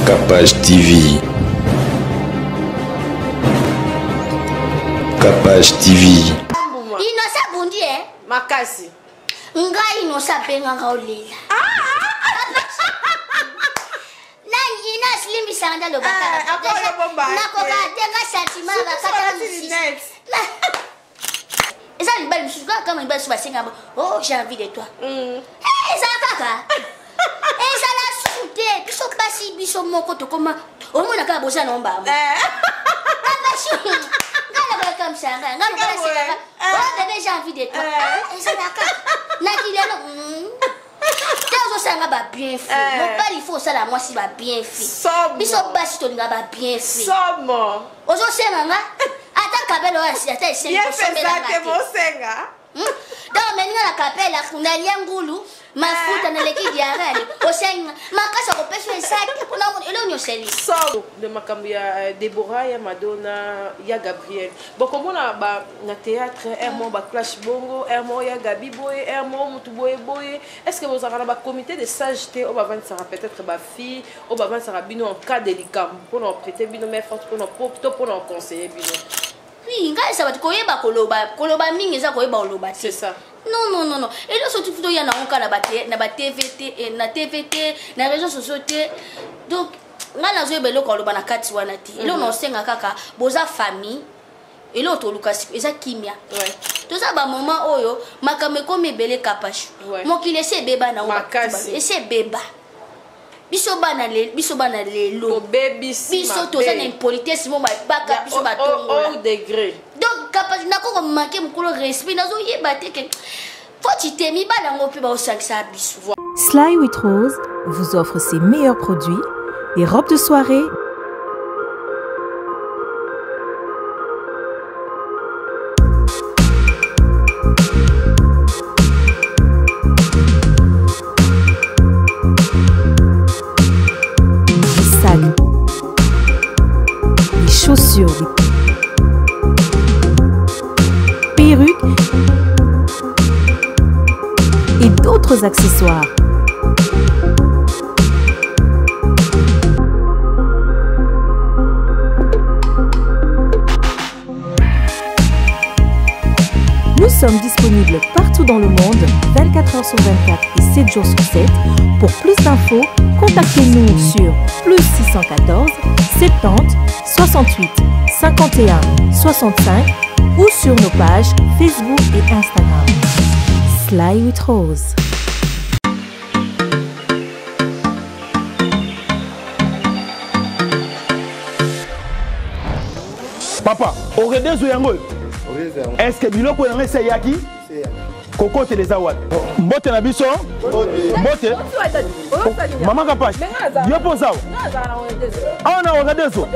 Capage TV. Capage TV. Innocent abundi eh? Makasi. Ngai Innocent abengaka olela. Nani Ines limbisaka nde alobaka. Eh, Nakoka te nga sentiment bakataka mosusu. Eza mibali mosusu kaka kama mibali mosusu basengaka oh j'ai envie de toi. Mm. Eh, ezala kaka. Ezala susu te biso basi biso moko tokoma omona kaka boza na ombama. Eh. Nga lokola kamisa nga nga lokola sekaka oh bébé j'ai envie de toi. Eh. Ezala kaka. Na kilelo. Mm. te ozosala nga ba bienfait Eh. mobali fo osala mwasi ba bienfait Somo. biso basi tolinga ba bienfait Somo. ozosenga nga ata kabelo oyo ata esengi Bien fait kosombela ça nga te te bosenga. Hmm? Donc omemi nga na kapela nalia ngulu mafuta naleki diarele osengi nga makasi akopesa eza te mpona eloko nyonso elisi Somo. De makambo ya Deborah ya Madonna ya Gabriel. Bokomona ba na théâtre un mot ba clash bongo, un mot ya Gabi boye, un mot mutu boye boye. Est-ce que vous avez ba comité de sages te o ba vandisaka peut-être ba fille o ba vandisaka bino en cas de likambo mpona prêter bino main forte mpona to mpona conseiller bino. Oui, ngai esa bato koyeba koloba koloba mingi eza koyeba koloba te. C'est ça. Non, non, non, non. Eloko soki futo ya nango kaka na ba na ba TV te, eh, na TV te, na réseaux sociaux te. Donc ngai nazoyeba eloko aloba na kati wana te. Eloko na osenga kaka boza famille. Eloko toluka siko eza kimia. Ouais. Toza ba moment oyo makambo ekomi ebele kapashu. Ouais. Mokili esi ebeba na Makasi. esi ebeba. Biso bana lelo, biso bana lelo. Tobebisi Biso mabe. toza na impolitesse mo babaka Ya biso au- batongola. au degré. Donc kapashu nako komanke mokolo respect nazoyeba te ke foti te mibali yango mpe baosangisa biso. Sly with Rose vous offre ses meilleurs produits, des robes de soirée, des sacs, des chaussures, des perruques et d'autres accessoires. Nous sommes disponibles partout dans le monde, 24 heures sur 24 et 7 jours sur 7. Pour plus d'infos, contactez-nous sur plus 614 70 68 51 65 ou sur nos pages Facebook et Instagram. Sly with Rose. Papa, oredezo yango oyo? Est-ce que biloko yango esi eyaki? Kokotela eza wapi? Mbote na biso? Mbote? Mama Kapash, yo mpo oza awa? Awa na Oredezo?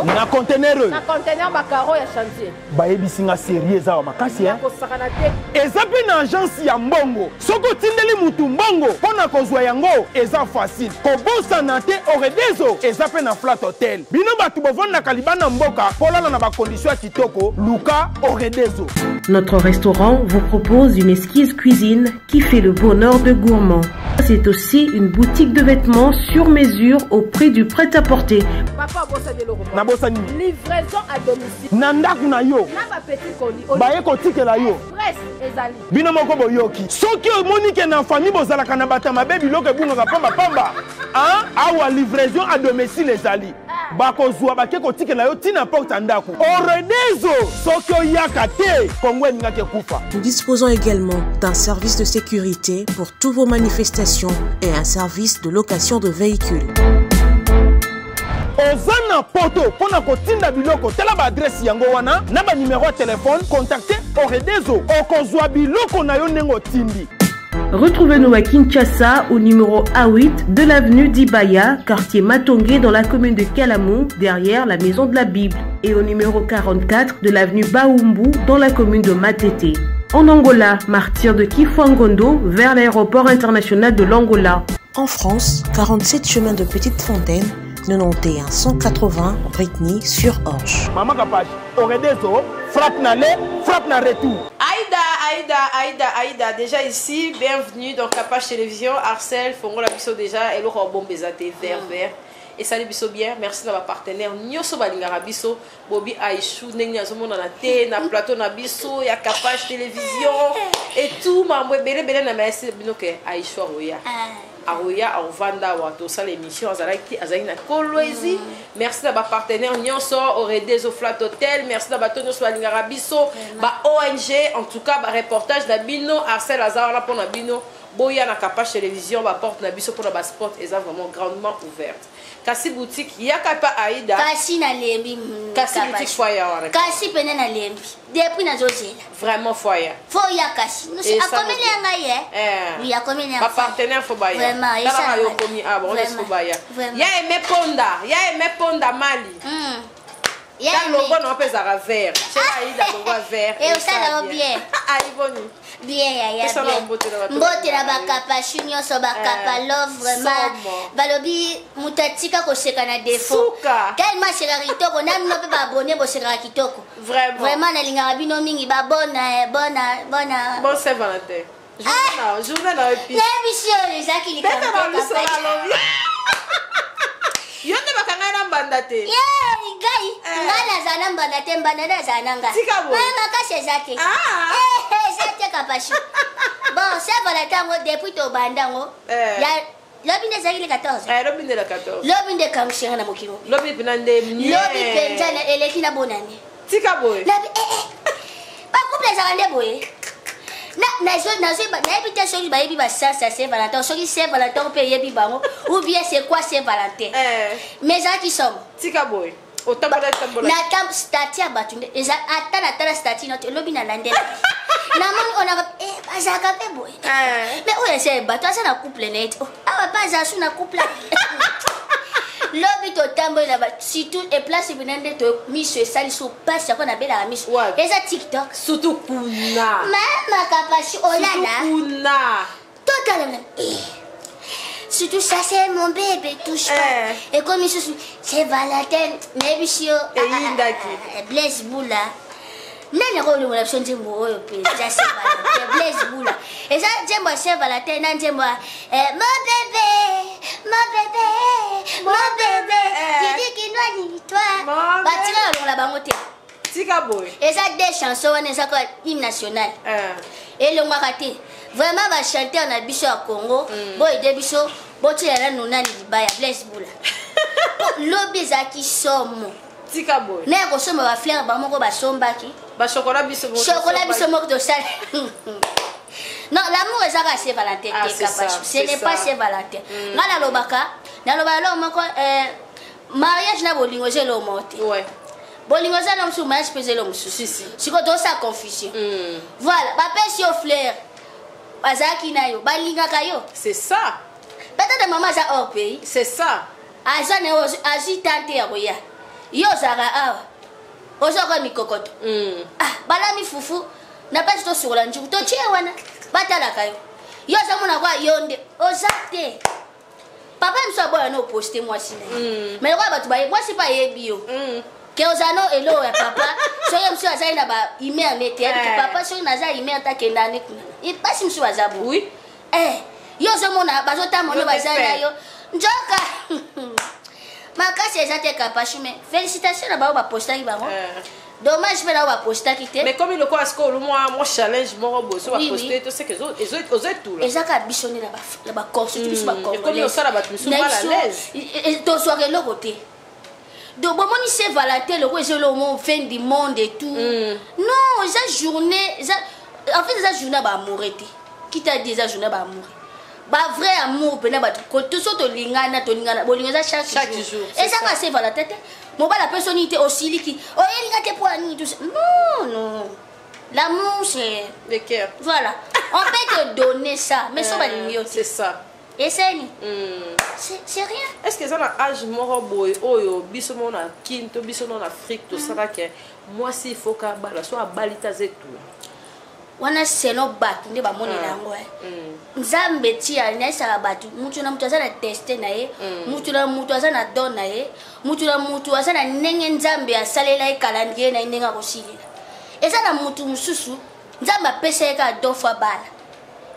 Na conteneur oyo? Na conteneur ba carreau ya chantier. Bayebisi nga série eza awa makasi, hein? Kosakana te. Eza mpe na agence ya mbongo. Soki otindeli mutu mbongo mpo na kozwa yango eza facile. Kobosana te Oredezo eza mpe na Flat Hotel. Bino bato bovandaka libanda mboka polala na bakondition ya kitoko, luka Oredezo. Notre restaurant vous propose une exquise cuisine qui fait le bonheur de gourmands. C'est aussi une boutique de vêtements sur mesure au prix du prêt-à-porter. Papa abosani eloko moko. Nabosani nini? Livraison à domicile. Na ndako na yo. Na ba petit colis. Baye kotikela yo. Express ezali. Bino moko boyoki. Soki omoni ke na famille bozalaka na bato ya mabe biloko ebungaka pamba pamba, hein? Awa livraison à domicile ezali. Bakozwa bake kotikela yo tina porte ya ndako. Oredezo soki oyaka te, Congo elingaki ekufa. Nous disposons également d'un service de sécurité pour toutes vos manifestations et un service de location de véhicules. Oza na poto mpona kotinda biloko, tala ba adresse yango wana na ba numéro ya telefone, contacte Oredezo, okozwa biloko na yo ndenge otindi. Retrouvez-nous à Kinshasa au numéro A8 de l'avenue d'Ibaya, quartier Matongé dans la commune de Kalamu, derrière la maison de la Bible, et au numéro 44 de l'avenue Baumbu dans la commune de Matete. En Angola, martyr de Kifangondo vers l'aéroport international de l'Angola. En France, 47 chemin de Petite Fontaine, 91 180 Britney-sur-Orge. Maman Kapash, Oredezo, frappe na aller, frappe na retour. Aïda, Aïda, Aïda, Aïda, déjà ici, bienvenue dans Kapash Télévision, Arcel, Fongola biso déjà, et le bombe vert, vert. Esali biso bien. Merci na bapartenaire nyonso balingaka biso. Bobi Aishu, ndenge azomonana te na plateau na biso ya Capage Télévision et tout, mambo ebele ebele na mayesi bino ke Aishu aroya aroya akovanda awa, tosala émission. Azalaki na Kolwezi. Merci na bapartenaire nyonso, Oredezo Flat Hotel. Merci na bato nyonso balingaka biso, ba ONG. En tout cas, bareportage na bino, Arcel aza wana mpona bino. Boya na Capage Télévision, baporte na biso mpona basport eza vraiment grandement ouverte. Kasi Boutique, yaka pa Aida. Kasi nalembi. Kasi Boutique, foyer wana. Kasi pene nalembi depuis, nazozela. Vraiment foyer. Fo ya kasi akomeli ya ngai ye. Oui, akomeli ya. Bapartenaire fo baya. Vraiment. Talaka yo komi awa, bango fo baya. Ya Aime Ponda, ya Aime Ponda Mali. Ta logo na mpe ezalaka vert. Chez Aida, logo ya vert. E osala bien. Aiboni? Bien, yaya. Mbote na bakapashu nyonso, bakapa love. Vraiment, balobi moto atika koseka na défaut tellement asekaka kitoko. Na bino mpe baabone, bosekaka kitoko. Vraiment, nalingaka bino mingi. Babona bona bona. Bon Saint Valentin, journée na epi. Nayebisi oyo ezalaki likambo. Yo nde bakanga na mbanda te. Ngai, ngai nazala na mbanda te, mbanda nde azala na ngai. Makasi eza te, eza te, Kapashi. Bon Saint Valentin yango, depuis tobanda yango, lobi nde ezalaki le 14. Lobi nde le 14. Lobi nde ekangisinga na mokili. Lobi mpena nde. Lobi mpenza eleki na bonane. Tika boye. Bacouple ezalaka nde boye. Nayebi te soki bayebi basens ya Saint Valentin, soki Saint Valentin mpe eyebi bango, ou bien c'est quoi Saint Valentin. Mais ezalaki somo. Tika boye, otambola tambola. Na statut ya bato nde eza ata natala statut note elobi nalandela, namoni onaka bazalaka mpe boye. Mais oyo eza bato aza na couple na ye te, awa mpe aza su na couple. Lobi totamboli na surtout eplace mpena nde to miso esali so mpasi yako nabelaka miso. Eza TikTok. Surtout kuna. Mama Kapashi, olala. Kuna. Totala, surtout ça c'est mon bébé, touche pas. Ekomi susu c'est Valentin, nayebisi yo. Eyindaki. Blaise Bula, nani akolongola biso nzembo oyo mpenza Saint Valentin? Blaise Bula, eza nzembo ya Saint Valentin na nzembo ya mon bébé, mon bébé, mon bébé, Didi Kinwani, toi. Batika balongola bango te. Tika boye. Eza deux chansons wana eza kaka hymne national, elongwaka te. Vraiment, bachanteur na biso ya Congo, boyede biso, botiela nanu nani libaya, Blaise Bula. Lobi ezalaki somo. Tika boye. Na ya kosomba bafleur, bamoko basombaki. Bachocolat, biso. Chocolat, biso moko tosala. Non, l'amour eza kaka Saint Valentin te, Kapashi. Ce n'est pas Saint Valentin. Ngai nalobaka, nalobaka eloko moko: mariage na bolingo eza eloko moko te. Bolingo eza na mosusu, mariage mpe eza eloko mosusu. Sikoyo tosala confusion. Voilà, bapesi yo fleur, bazalaki na yo, balingaka yo. C'est ça. Peut-être mama aza hors pays. C'est ça. Aza na azwi tan te ya koya. Yo ozalaka awa, ozwaka mikokoto. Ah, balami fufu na mpasi, tosukola njuku, totie wana, batalaka yo. Yo ozomona kwa yo nde oza te. Papa mosu aboya na oposte mwasi na ye, mais lokola bato baye, mwasi mpe ayebi yo ke oza no eloko ya papa. Soki mosusu azali na bahumeur ne te, yebi ke papa, soki naza humeur te, akenda ne kuna. Basi mosusu baza bo yo ozomona bazotambola, baza na yo, nzoka makasi eza te. Kapashi, mais félicitation na bango bapostaki bango. Dommage mpe na oyo bapostaki te. Mais comme lokola sikoyo olu mwa challenge moko boye, so baposte to seke ozoetula. Eza kaka biso nde na bacor, surtout biso. Ekomi osala bato misusu mal à l'aise. Tozwaka eloko te. Donc bomoni Saint Valentin loko eza eloko mo fin du monde et tout. Non, eza journée, eza en fait eza journée ya baamoureux te. Qui t'a dit eza journée ya baamoureux? Bavrai amour mpena, bato so tolingana, tolingana, bolingo eza chaque jour. Eza kaka Saint Valentin te. Mobali apesi nini te, osiliki, oyelinga te mpo ya nini, tout ça. Non, non, l'amour c'est le cœur. Voilà, on peut te donner ça, mais so balingi yo te. C'est ça. Eseni, c'est rien. Est ce que eza na age moko boye oyo biso moko na Kine to biso no na Afrique tosalaka mwasi ifoka abala, so abali te aza etula? Wana selon bato nde bamonela yango. Nzambe tia nayesaka bato, mutu na mutu aza na teste na ye, mutu na mutu aza na don na ye, mutu na mutu aza na ndenge Nzambe asalela ye calendrier na ye, ndenge akosilela. Eza na mutu mosusu Nzambe apesa ye kaka don fo abala,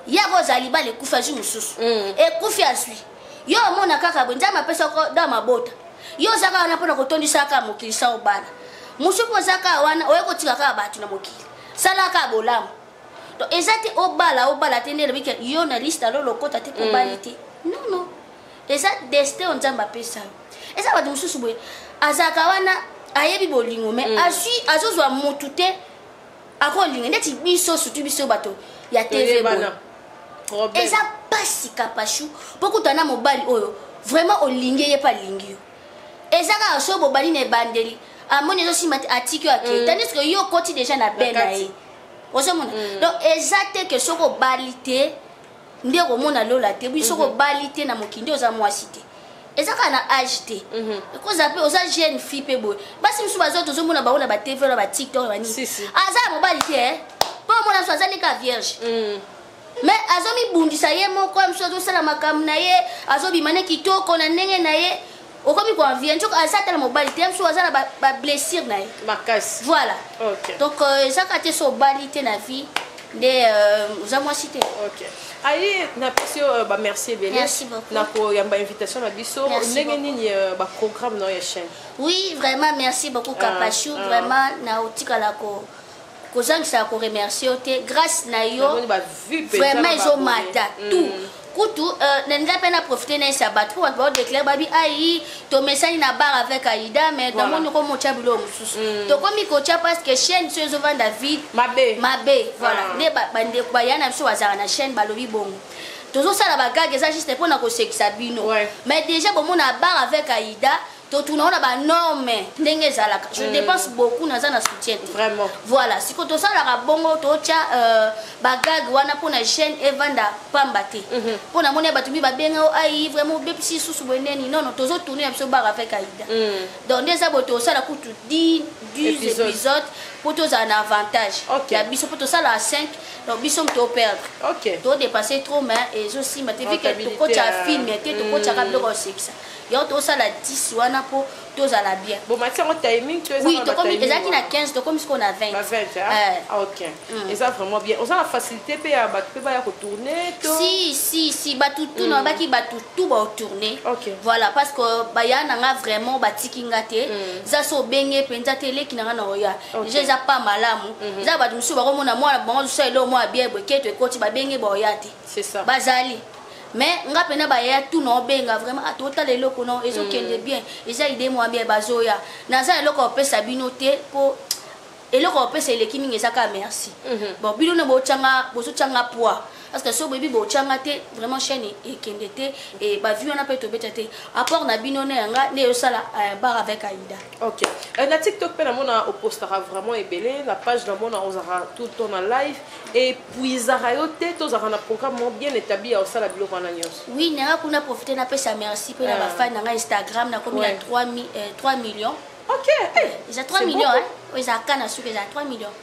ye akozala libala ekufi, azwi mosusu, ekufi, azwi. Yo omona kaka boye, Nzambe apesa ko don mabota, yo oza kaka wana mpona kotondisa kaka mokili sa obala mosusu, mpo oza kaka wana oye kotika kaka bato na mokili, sala kaka bolamu. Donc eza te obala obala te nde elobi ke yo na liste alo lokota te mpo obali te. Non, non, eza destin oyo Nzambe apesa yo. Eza bato mosusu boye azalaka wana, ayebi bolingo, mais azwi, azozwa motu te akolinga neti biso, surtout biso bato ya TV boye. Toyebana. Problème. Eza pasi, Kapashu, mpo kutana na mobali oyo vraiment olingi ye mpe alingi yo. Eza kaka so bobali na ebandeli, amoni ezosimba te, atiki yo, akei, tandis que yo okoti déjà na be na ye, ozomona. Donc eza te ke soki obali te nde komona lola te. Bui, soki obali te na mokili nde oza mwasi te. Eza kaka na age te, ekozala mpe oza jeune fille mpe boye. Basi mosusu bazo, tozomona bango na baTV, na baTikTok, na banini. Si, si. Aza ya mobali te, eh. Mpo omona mosu aza ndeka vierge, mais azomibundisa ye moko, mosusu azosala makambo na ye, azobima ne kitoko na ndenge na ye, okomi koenvier, nzoka aza ata na mobali te, mosusu aza na bablessure na ye makasi. Voilà. Donc eza kaka te so obali te na vie nde oza mwasi te. Ok, ayi, napesi yo bamerci ebele. Merci beaucoup. Na koyamba invitation na biso. Merci Ndenge beaucoup. nini baprogramme na yo ya chaîne? Oui, vraiment merci beaucoup, Kapashu. Ah. Vraiment na otikala ko kozangisa koremercier yo te, grâce na yo Namoni bavues mpenza vraiment na ezomata baabonné. tout. Kutu nalinga mpe na profite nayesa bato, mpo bato baodéclare babi ai tomesani na bar avec Aida, mais namoni komotya biloko mosusu, tokomi kotya parce que chaîne so ezovanda vide. Mabe. Mabe, voilà. Ah. Nde bandeko baya na biso bazalaka na chaîne, balobi bongo tozosala bagage, eza juste mpona kosekisa bino. Mais déjà bomona bar avec Aida, totuna ngo na banorme ndenge ezalaka. Je dépense beaucoup, naza na soutien te. Vraiment. Voilà, sikoyo tosalaka bongo, totya bagage wana mpona chaîne evanda pamba te, mpo namoni ya bato mi babenga o ai vraiment obebisi lisusu boye neni. Non, non, tozotourne na biso bar avec Aida. Donc nde eza boye, tosala kutu 10 10 Épisode. Épisode mpo tozala na avantage ya biso, mpo tosalaka 5, donc biso moto operdre. Todépense trop, mais ezosimba te vu que Rentabilité, tokotya film te, tokotyaka biloko ya kosekisa yango, tosala 10 wana mpo tozala bien. Bon, mati yango timing to eza Oui. na Tokomi batiming ezalaki na wana? 15, tokomi sikoyo na 20. Ba 20, hein? Eh. Ah, ok, eza vraiment bien. Oza na facilité mpe ya bato mpe baya kotourne to? Si, si, si, bato tu na babaki, bato tu baotourne. Voilà, parce que baya na nga vraiment batiki nga te. Eza so obenge mpenza te, eleki na nga na oya. Déjà eza pa malamu. Eza bato mosusu bakomona mwana bango azosala eloko mwa bien boye, keto ekoti, babenge, baoya te. C'est ça. Bazali, mais nga mpena baya tu na obenga vraiment, ah, totala eloko no ezokende bien, eza idée mwa bien, bazoya. Naza eloko opesa bino te, mpo eloko opesa eleki mingi, eza kaka merci. Bon, bino na botyanga, bozotyanga poids, parce que so boyebi botyanga te, vraiment chaîne ekende te e bavues wana mpe tobeta te. Apport na bino na yanga nde ezosala bar avec Aida. Ok. Na TikTok mpe namona opostaka vraiment ebele na page, namona ozalaka tout le temps na live. Epuisaka yo te to ozalaka na programme moko bien établi ya kosala biloko wana nyonso? Oui, nanga kuna profite, napesa merci mpe na bafans na ngai Instagram. Nakomi na 3 millions. Ok, hey, eza 3 c'est millions. beaucoup. Hein? Oyo ezalaka na suki, eza 3 millions,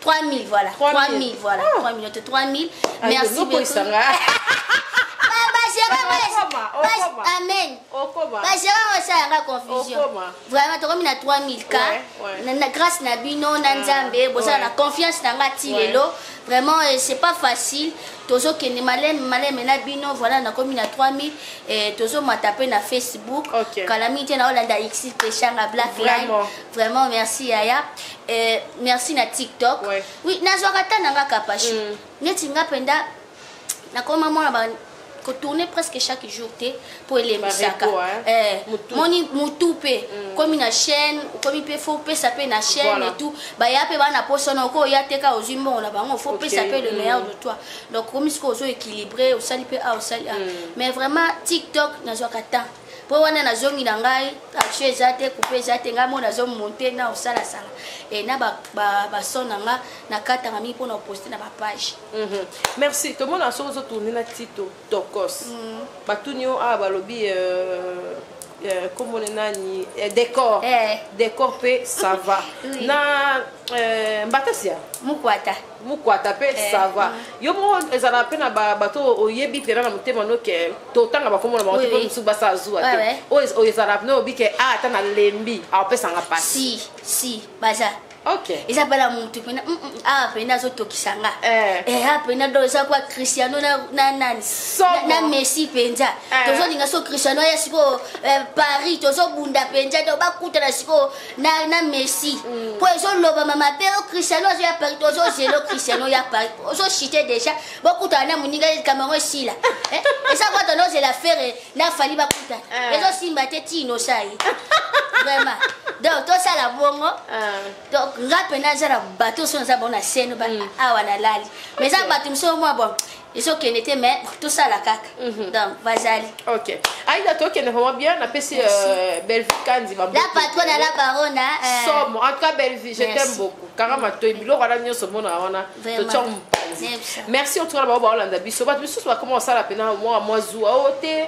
3000, voilà. 3000. 3000, voilà. Ah. 3 millions te, 3000. Ah, Merci beaucoup. nokoyisanga. Okoma, okoma. Amen. Okoma. Bagérant osalanga confusion. Okoma. Vraiment tokomi na 3000 k. Na grâce na bino na Nzambe, bozala na confiance na nga ti lelo. Vraiment c'est pas facile, tozokende maleme maleme na bino. Voilà, nakomi na 3000, tozomata mpe na Facebook. Kala mingi te naolanda x Peshanga Black Line. Vraiment. Vraiment merci yaya. Merci na TikTok. Oui, nazwaka ta na nga Kapashu, neti nga mpenza nakoma mwana ba kotourne presque chaque jour te mpo elembisaka. Barepos, hein? Mutu. Moni mutu mpe komi na chaîne, okomi mpe fo opesa mpe na chaîne et tout. Baya mpe baa na posa na oko oya te ka ozwi mbongo na bango, fo opesa mpe le meilleur de toi. Donc komi sikoyo ozo équilibré, osali mpe a osali a. Mais vraiment TikTok nazwaka temps, mpo wana nazongi na ngai, action eza te, coupe eza te, ngai mo nazomonte na osalasala e na bason na nga, nakataka mingi mpona oposte na bapage. Merci. Tomona soki ozotourne na Tito Tokos, batuni yo awa, balobi Kombo nani, décor, décor mpe ça va. Na mbatasia. Mukwata. Mukwata mpe ça va. Yo moko ezala mpe na bato oyebi mpena na motema noke totanga bakombo na bango te, mpo mosusu basala zuwa te. Oyo ezala mpena oyebi ke a ata nalembi aopesanga pasi. Si si, baza. Eza mpe na motu mpena awa mpena azotokisa nga awa mpena. Donc eza kwa Cristiano na nani na Messi mpenza. Tozolinga so Cristiano aya sikoyo Paris, tozobunda mpenza. Donc bakutana sikoyo na Messi, mpo ezolobama mabe o Cristiano azoya Paris. Tozozela Cristiano ya Paris, ozoshite déjà. Bokutana na moninga, Cameron esila. Eza kwa tonozela Ferre na Fally bakutana, ezosimba te ti inosa ye vraiment. Donc tosala bongo. Donc nga mpena aza na bato so naza bango na scène awa nalali, mais eza bato mosusu mwa bon ezokende te, mais tosala kaka. Donc bazali. Ok, Aïda, tokende vraiment bien. Napesi Bellevue Kandi. La patronne, la barona. Somo. En tout cas, Bellevue, je t'aime beaucoup. Kanga matoi, biloko wana nyonso mona wana totia mopanzi. Merci en tout cas na bango baolanda biso. Bato misusu bakoma kosala mpena mwa zuwa oyo te,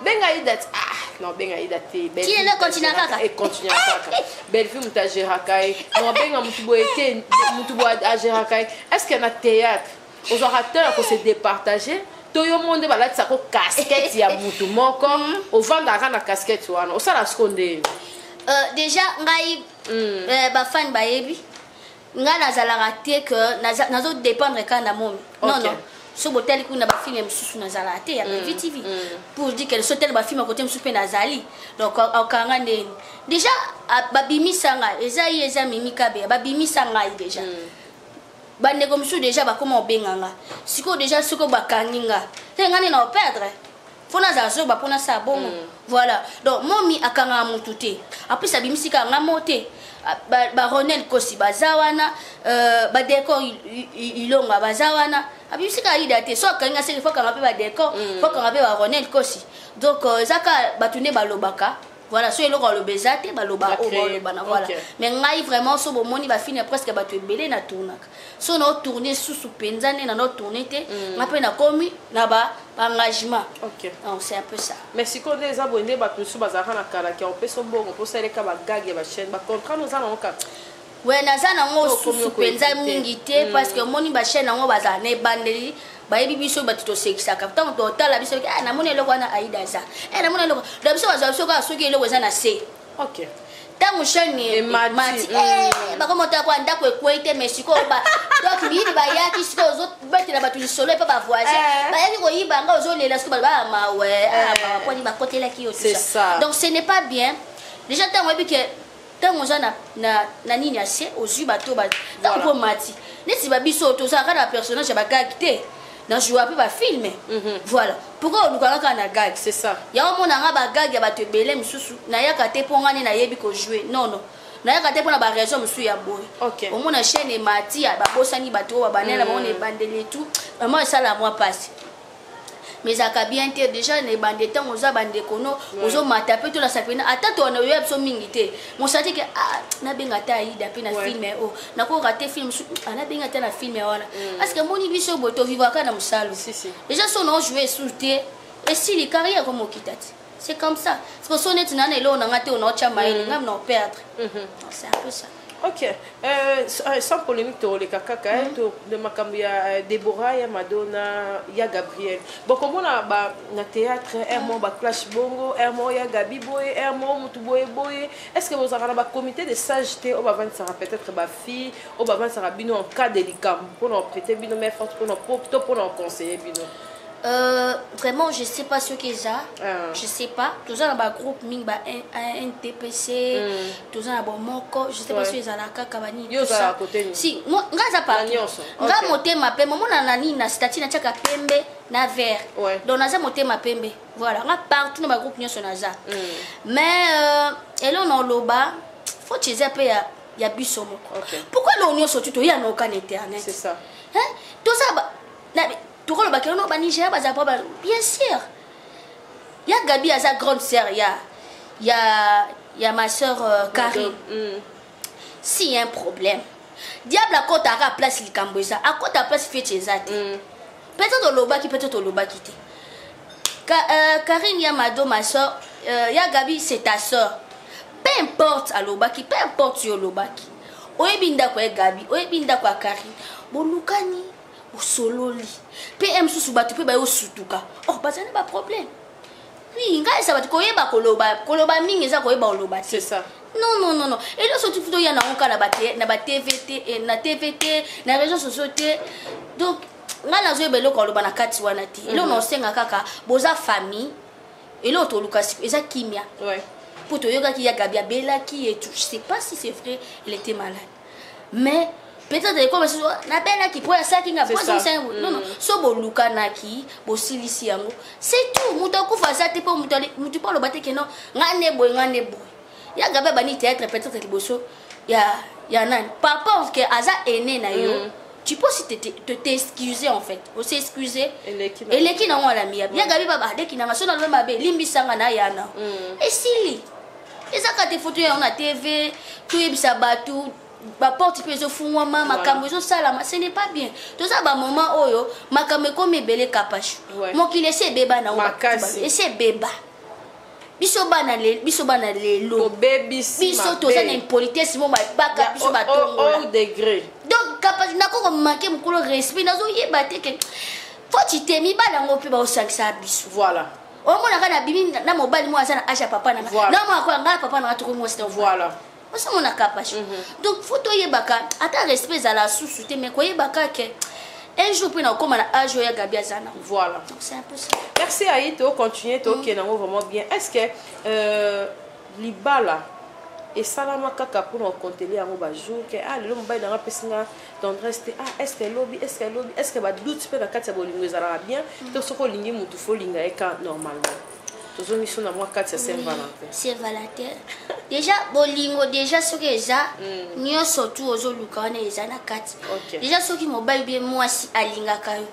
benga Aïda. Ah non, benga Aïda te. Ti continue kaka. Econtinue kaka. Bellevue moto agéraka ye. Non, benga motu boye te, motu boye agéraka ye. Est ce que na théâtre ozwaka temps ya kose départager, to yo moko nde balatisako casquette ya mutu moko, ovandaka na casquette wana, osala siko ndeni? Déjà ngai, bafani bayebi ngai nazalaka te ke nazodépendre kaka na momi. Non, non, so botali kuna bafilme mosusu nazalaka te ya Bellevue TV, pour dire que so tali bafilme kote mosusu mpe nazali. Donc okanga ndeni déjà babimisa ngai, eza ye, eza Mimi Kabeya babimisa ngai déjà. Bandeko mosusu déjà bakóma obenga nga sikoyo. Déjà sikoyo bakangi nga te, nga nde na operdre, fo nazala zoba mpo nasala bongo. Voilà, donc momi akangaka motu te. Apres abimisi kaka nga mo te. Baronel Kosi baza wana, badécor Ilonga baza wana. Abimisi kaka Aida te. So akangi nga seke fo akanga mpe badécor, fo akanga mpe baronel Kosi. Donc eza kaka bato nde balobaka. Voilà, so eloko aloba eza te, baloba oyo baloba na voilà. Mais ngai vraiment, so bomoni bafilme presque bato ebele na tournaka, so na otourne susu mpenza nde na otourne te, nga mpe nakomi na ba engagement. Donc c'est un peu ça. Mais sikoyo nde eza boye, nde bato mosusu bazalaka na kalaki ya opesa mbongo mpo osaleka bagag ya bachaîne, bacontrat noza nango kaka? We, naza nango susu mpenza mingi te, parce que omoni bachaîne yango bazala na ebandeli, bayebi biso bato tosekisaka. Ntango totala biso, namoni eloko wana Aida aza, namoni eloko. Donc biso bazwa biso kaka soki eloko eza na se. Ntango chaîne emati, bakomota kwa ndako ekwei te, mais sikoyo donc miyibi bayaki sikoyo, ozobetela bato lisolo epa bavoisin, bayaki koyiba nga, ozolela sikoyo, bato baa mawe, mawa poni bakotelaki yo. Donc ce n'est pas bien. Déjà ntango oyebi ke ntango oza na nini ya se, ozwi bato ntango mpo mati neti babiso tozalaka na personnage ya bagag te, na joua mpe bafilme. Voilà pourquoi olukaka kaka na gag. C'est ça. Yango omonanga bagag ya bato ebele mosusu nayaka te, mpo nga nde nayebi kojouer. Non, non, nayaka te mpona baraison mosusu ya boye. Omona chaîne emati, babosani bato oyo babanela bango na ebandeli et tout. Vraiment esala mwa mpasi, mais ezalaka bien te. Déjà na ebande, ntango oza bandeko no ozomata mpe tolasa mpena ata towana oyoya biso mingi te, mosati ke ah, nabenga ata Aida mpe na film oyo nakoka te, film ah, nabenga ata na film wana, parce que moni biso boye tovivaka na mosalo. Déjà so na ojoue esu te, esili carrière komokita te. C'est comme ça, parce que so neti na na eloko na nga te, ona otya mayele ngai na operdre. C'est un peu ça. Ok, sans polémique, toleka kaka to de makambo ya Déborah ya Madonna, ya Gabriel. Bon, komona ba na théâtre air mo ba clash bongo, air mo ya Gabi boye, air mo mutu boye boye, est ce que bozalaka na ba comité de sage te oyo bavandisaka peut-être bafille oyo bavandisaka bino en cas de likambo mpona oprêter bino main forte, mpona to mpona oconseiller bino? Vraiment, je sais pas ce que ça. Ah. Je sais pas. Tout ça dans groupe mingi ba NTPC, tout ça na moko, je sais pas si ezala kaka bani. Yo za côté ni. Si, moi nga za pas. Nga motema pembe, mona na nini na statut na tiaka pembe na vert. Donc naza motema pembe. Voilà, nga partout na ba groupe nyonso naza. Mais elo na loba, faut utiliser pe ya biso moko. Pourquoi lo nyonso tu to ya no kan internet? C'est ça. Hein? Tout ça ba na tokolobaki ono banigéria baza po, bien sûr ya Gabi aza grande sœur ya ma sœur Karine. Si y a un problème, diable akɔtaka place, likambo eza akɔta place, feti eza te. Peut-être olobaki, peut-être olobaki te. Karine ya Mado, ma sœur. Ya Gabi, c'est ta sœur. Peu importe alobaki, peu importe yo olobaki, oyebi ndako ya Gabi, oyebi ndako ya Karine, bolukani, bosololi mpe ye mosusu, bato mpe bayosutuka. Oh, bazali na baproblème. Oui, ngai esa bato koyeba koloba, koloba mingi eza koyeba koloba te. C'est ça. Non, non, non, non, eloko soki futa oya nango kaka na batv te, na TV te, na réseau sociaux te. Donc ngai nazoyeba eloko aloba na kati wana te. Eloko na osenga kaka, boza famille, eloko toluka siko eza kimia. Mpo toyokaki ya Gabi abelaki et tout, je sais pas si c'est vrai, elle était malade, mais peut-être ekoma susu nabelaki mpo asalaki nga. C'est ça. Non, non, so bolukanaki, bosilisi yango, c'est tout. Moto akufa aza te mpo motu mpo aloba te ke non, nga nde boye, nga nde boye. Ya Gabi abandi théâtre peut-être liboso ya nani, par rapport ke aza aîné na yo. Tu peux aussi te t'excuser, en fait, aussi excuser. Eleki na- Eleki nango ala miyabi. Ya Gabi baba aleki nanga, so naloba mabe, limbisanga na ya na esili. Ezaka te foto yango na TV, toyebisa bato, baporte mpe ezofungwama, makambo ezosalama, ce n'est pas bien. Toza bamoment oyo makambo ekomi ebele, Kapashu. Mokili esi ebeba nango. Makasi. Esi ebeba. Biso bana lelo, Tobebisi biso mabe. toza na impolitesse mo babaka Ya biso batongola. Au degré. Donc kapasi nako komanke mokolo respect, nazoyeba te ke foti te. Mibali yango mpe baosangisa biso. Omonaka na bimi na mobali mo aza na age ya papa na nga. Na moko ngai papa na nga tokomi mwasi na. Osomona, Kapashu. Donc faut toyebaka ata respect ezala susu te, mais koyebaka ke un jour mpe na okóma na age oyo ya Gabi aza na. Donc c'est un peu ça. Merci Aïe, to continuer to nango vraiment bien. Est-ce que libala esalama kaka mpona kokontele yango bajour ke ah, lelo mobali nanga apesi nga tendresse te, ah, est ce que elobi, est ce que elobi, est ce que badoute mpe na kati ya bolingo ezalaka bien to soki olingi motu fo olinga ye ka normalement? Tozongi so na mwa kati ya Saint Valentin. Saint Valentin déjà, bolingo déjà soki eza, nyonso tu ozoluka wana eza na kati. Déjà soki mobali bie mwasi alingaka yo,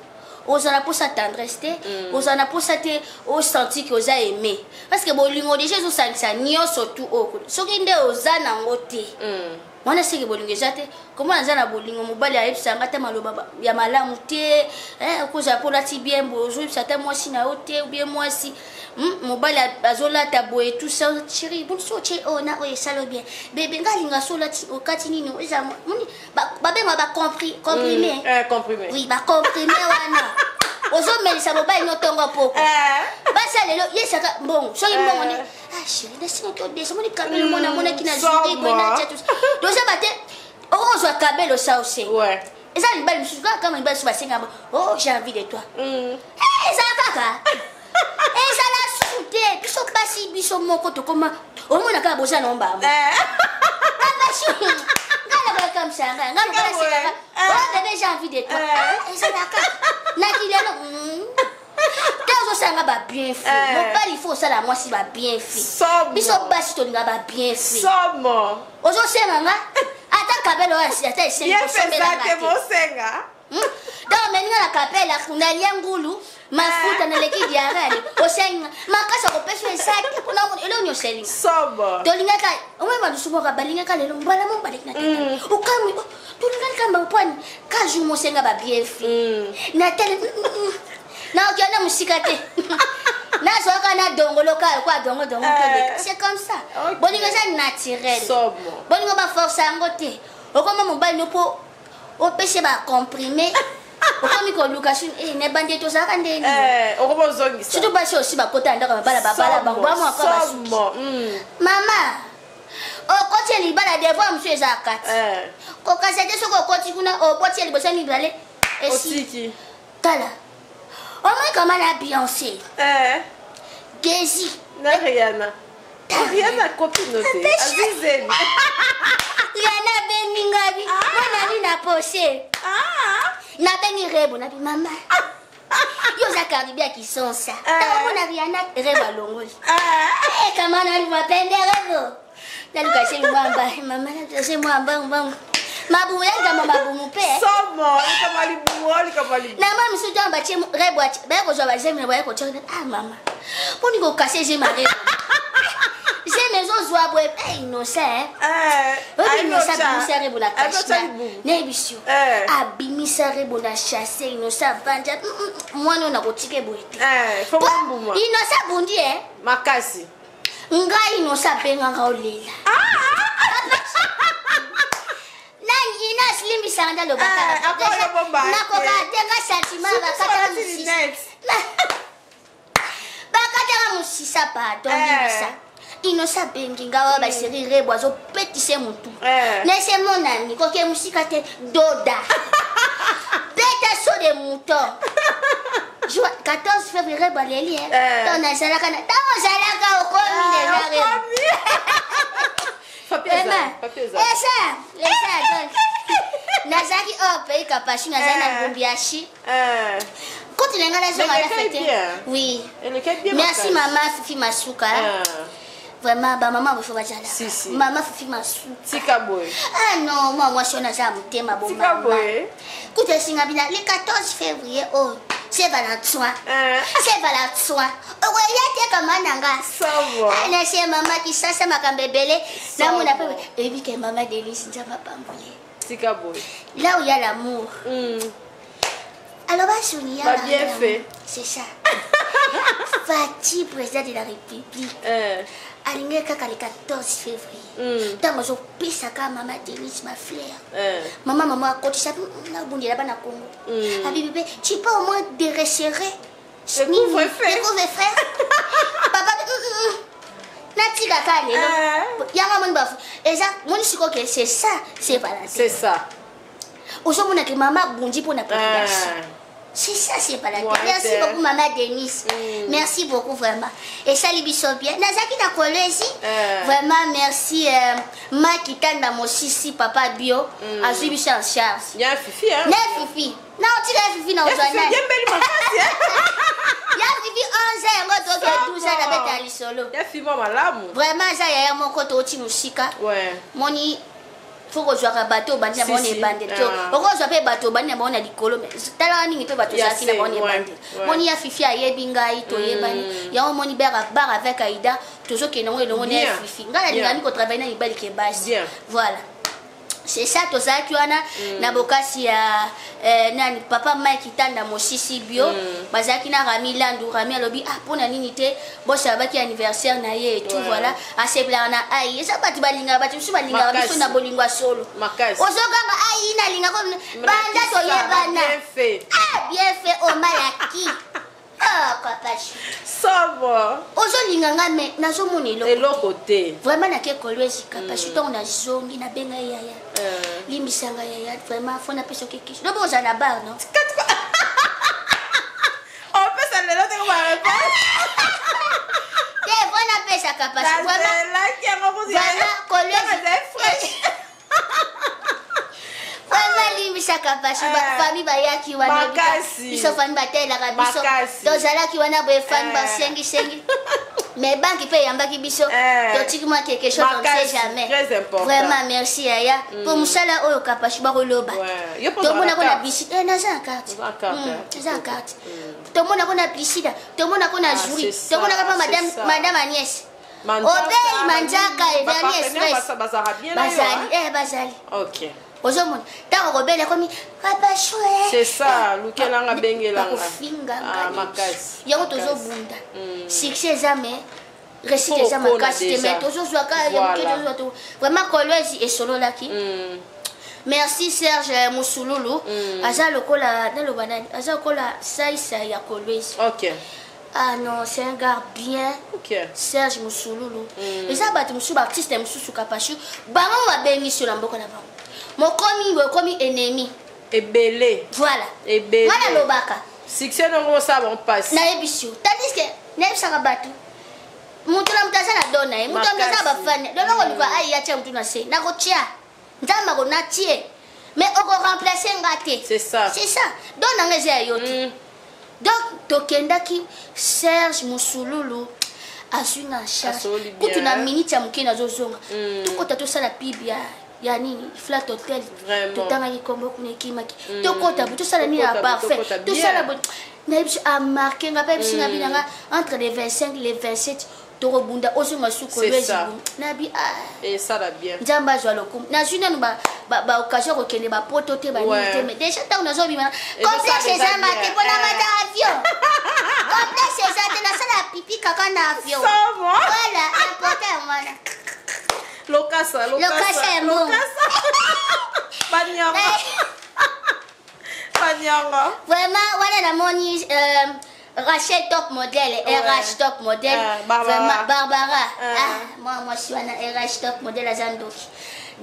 ozala mposa tendresse te, ozala na mposa te osentir ke oza aimé, parce que bolingo déjà ezosangisa nyonso tu oyo. Soki nde oza nango te wana, seke bolingo eza te. Koma naza na bolingo, mobali ayebisanga ata maloba ya malamu te, okozala mpo olati bien boye, ozoyebisa ata mwasi na yo te, ou bien mwasi, mobali azolata boye, tout ça, chéri, boni so otie oyo na oyo esala bien, bebe nga alinga so olati okati nini eza moni babenga bacomprimé. Comprimé. Oui, bacomprimé wana ozomelisa mobali no ntongo poko. Basa lelo yesaka mbongo, soki mbongo nde, ah chéri, nasinga todesa moni kabelo mona amonaki na journée boye natia tout ça. Tozaba te okozwa kabelo sa ose. Eza mibali mosusu kaka, kama mibali mosusu basenga, oh, j'ai envie de toi. Eh, ezala kaka, ezala susu te. Biso basi, biso moko tokoma omona kaka boza na ombama. Kapashu, nga lokola kamisa nga, nga lokola sekaka, oh bébé, j'ai envie de toi. Ah, ezala kaka naki lelo te ozosala nga babienfait. Mobali fo osala mwasi babienfait. Biso basi tolinga babienfait. Somo. Ozosenga nga ata kabelo oyo ata esengi Bien fait kosombela ça nga te te. bosenga. Donc meninga na kapela nalia ngulu mafuta, naleki diarrhée, osenga makasi akopesa eza te mpona eloko nyonso elinga. Somo. Tolingaka omoi balusu moko balingaka lelo mbala moko baleki na tete okamwi tolingani kamba mpwani ka jour mosenga babienfait natele nakokenda mosika te, nazwaka na dongolo kaka kwa dongo dongo. C'est comme ça. Bolingo eza naturel. Somo. Bolingo baforce yango te. Okoma mobali no mpo opesi bacomprimé, okomi koluka su nebandi tozalaka ndeni. Okoma ozongisa. Surtout basi osi bakota na ndako ya mabala, babala bango bamwaka basuki. Somo. Mama okoti ya libala, devoir mosusu eza kati. Kokasa te soki okoti kuna oboti ya liboso ya mibale esi. Otiki. Tala, omoi kama na Beyoncé Gezi. Na Rihanna. Rihanna copine te. Azizeni. Rihanna abengi ngabi mwana bi na poshe, nabengi Rebo, nabi mama yo oza Cardi B ya Kisonsa. Ntango mona Rihanna, Rebo alongoli. Kama naluka pembe Rebo, naluka se mwamba mama, se mwamba mbangu mabumu yalikama mabumu mpe. Somo, likama libumu, likama libumu. Na mwa misusu ntango batie Rebo, baye kozwa bazemi na baye kotia, ah mama, mponi kokase zema Rebo, zemi ezozwa boye. Innocent, oyebi Innocent abimisa Rebo na cache, nayebi yo. Abimisa Rebo na chasse, Innocent avandi mwana oyo nakotika boye te. Fo mbuma. Innocent abundi e. Makasi. Ngai nosa abengaka olela. Nani Inas limbisaka nde alobaka. Eh, Nakoka te nga sentiment bakataka mosisa. Bakataka mosisa pardon Eh. limbisa. Inosa abengi nga oyo baseri rebo azopetise motu. Eh. Nese mon ami koke mosika te doda. Beta saut de mouton. 14 février baleli eh. Eh. Ntango nazalaka na ntango ozalaka okomi deja rebo. Vraiment. Eza, eza donc. Nazalaki hors pays Kapashi, nazali na Lubumbashi. Kutu na ngai nazonga na fete. Oui. Merci mama Fifi Masuka. Vraiment ba mama bofo bazala. Si, si. Mama Fifi Masuka. Tika boye. Ah non, moi mwasi wana aza ya motema bo Tika mama. boye. Kutu esinga bina le 14 février oyo. C'est Valentin. C'est Valentin. Okoya te kama na nga. Ça va. Nase mama kisasa makambo ebele. Namona pe eyebi ke mama Denise Nzambe apamboli. Tika boye. Là où il y a l'amour. Alors, Sonia, Bah, bien fait. C'est ça. Fatih, président de la République. Alingi kaka le 14 février. Ntango azopesaka mama Denise ma fleur. Mama mama akotisa nabundela bana Congo. Abibi mpe tu peux au moins déresserrer. Le couvre-feu. Le couvre-feu. Papa natika kaka lelo. Yango moni bafu. Eza moni sikoyo ke c'est ça, c'est Valentin. C'est ça. Ozomona ke mama abundi mpona population. C'est ça, c'est pas la Ouais, Merci c'est- beaucoup, maman Denise. Merci beaucoup, vraiment. Et ça, biso bien. Nazaki na kolezi. Vraiment, merci. Makitanda Mosisi, papa bio. Azui biso en charge. Ya Fifi, hein? Ne Fifi. Na otika Fifi na Ya Fifi, ozwana. bien belle makasi, hein? Ya Fifi 11 yango toke 12 ans na beta ya lisolo. Ya Fifi mwa malamu. Vraiment, za yaya moko touti mosika. Ouais. Moni fo kozwaka bato obandi na Si, bango na si. ebandeli Ah. okozwa mpe bato obandi na bango na likolo mais talaka mingi mpe bato Ya ozalaki na se, bango na ouais, ebandeli ouais. moni ya Fifi ayebi ngai toyebani yango moni bar avec Aida tozokende yango elongo na ya Bien. Fifi ngai nalingaka Bien. mingi kotravaille na mibali ke basi Bien. voilà c'est ça tozalaki wana na bokasi ya nani papa Mike Tanda Mosisi bio bazalaki na Rami Landu. Rami alobi ah mpona nini te bosi alobaki anniversaire na ye et tout. Ouais. Voilà, asepelaka na ai eza bato balingaka bato mosusu balingaka biso Makasi. na bolingo ya solo. Makasi. Ozokanga ai nalingaka banda toyebana. Bien fait. Ah bien fait omalaki oh papa. Ça va. Ozolinga nga me nazomona eloko Eloko te. Vraiment nake Kolwezi Kapashi ntongo nazongi nabenga ye yaya limbisanga yaya vraiment fo napesa oke kisi lobi ozala na bar non. Opesa lelo te ko ba réponse. Te fo napesa Kapashi vraiment. Nazelaki yango kuzi. Vraiment, Kolwezi. Ezali fresh. Vraiment limbisa Kapashi. Eh. Famille bayaki wana Makasi. biso famille batelaka biso Makasi. tozalaki wana boye famille Eh. basengisengi mais banque mpe eyambaki biso Eh. totiki mwa quelque chose, on ne sait Makasi, jamais. très important. Vraiment merci yaya mpo mosala oyo Kapashi bakoloba Ouais. Yo mpo ozala tomonako na na carte. bisi naza na carte. Oza na carte, eh. Naza na carte tomonako na Plisida tomonako na Ah, Juri c'est ça, tomonaka mpa c'est madame ça. madame Agnès Manzaka, Obei Manzaka ba Everni partenaire Express bazalaka bien na yo, bazali hein? eh bazali. Ok. Ozomona ntango kobela komi Kapashu. C'est ça, lukelanga bengelanga. Bakofinga Ah, ngai. makasi. Yango Makasi. tozobunda succès eza mais réussite Faut eza okona makasi te déjà. mais tozozwaka ya moke. Voilà. Tozozwa to vraiment Kolwezi esololaki. Merci Serge Musululu aza lokola naloba nani aza lokola saisa ya Kolwezi. Ok. Ah non, c'est un gars bien. Ok. Serge Musululu eza bato mosusu baartiste mosusu Kapashu bango babengisi yo na mboka na bango mokomi boye okomi ennemi. Ebele. Voilà. Ebele. Nga nalobaka Succès nango osala bango mpasi. Nayebisi yo tandis que nayebisaka bato moto na moto aza na don na ye moto na moto aza na Makasi. bafani lelo koluka ai atia motu na se nakotia nzambe ako natie mais okoremplace nga te. C'est ça. C'est ça don na nga eza ya yo te. Donc tokendaki Serge Musululu azwi nga en charge. Asoli bien. Kutu na minute ya moke nazozonga tokota tosala pibi ya nini flat hotel. Vraiment. Totangaki kombo kuna ekimaki tokota bo tosala nini ya Tokota bo, parfait tokota bien. tosala bo nayebi biso amarke nga mpe yebisi nga binanga entre les 25 les 27 tokobunda ozonga suku. C'est ça. Nabi ah Esala bien. Nzambe azwa lokumu nazwi nanu baoccasion ya kokende bapoto te banini Ouais. te mais déjà ntango nazobima Ezosala complexe eza eza mate bien. mpona Eh. mata avion complexe eza te nasala pipi kaka na avion. Ça va? Voilà. wana. Lokasa, lokasa ya mbongo. Banyanga. Banyanga. Vraiment wana namoni Rachel top model, ouais. RH top model, Barbara. Vraiment Barbara. Ah. Ah, moi mwasi wana RH top model aza ndoki.